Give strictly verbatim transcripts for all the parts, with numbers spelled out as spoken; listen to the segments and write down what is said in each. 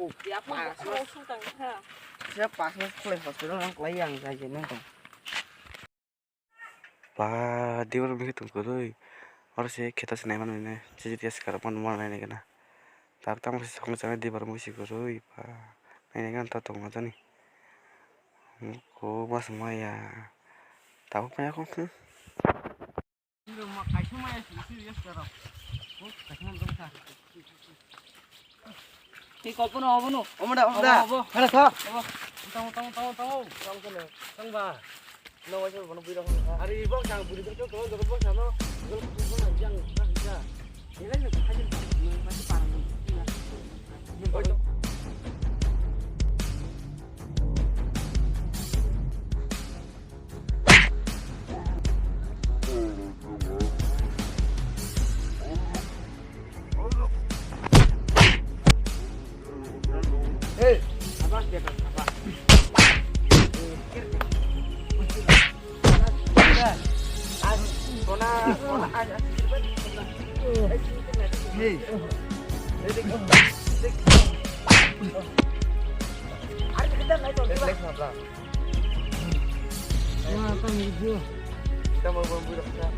Ya, pas mas. Pas mas khlai hospital ang khlai ang jai jai nang tong. Ba, dibar bikhe tong kwrwi. Oro se kheto se naiman mane, C G T S karapman ma nainai gana. Tar tamo se song chana dibar musi kwrwi. Ba, nainai gana ta tongma jani. Ko mas maya. Tabuk maya kong. Tei kopono obono. Omo da, omo da. Obo, obo. Hara sa. Obo. Tamo, tamo, tamo, tamo. Tamo kono. Tang ba. No wai sa bono bui rok. Ari bok sang bui rok tong, bok sa no. Gol bok sang jang, jang, jang. Ele no hajin ba. Masih parang. Oi. Hey! Hey! Wah, tang video. Kita mau buang budak kita.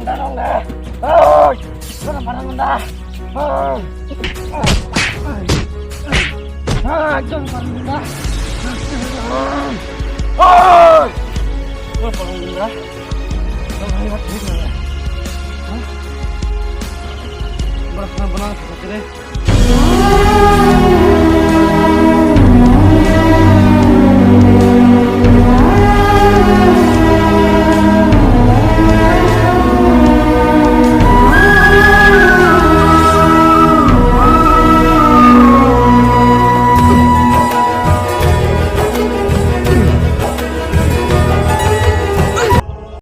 Parang da. Oi, parang da. Oi. Ah, jom parang da. Oi. Oi, parang da. Parang da. Hah? Parang da.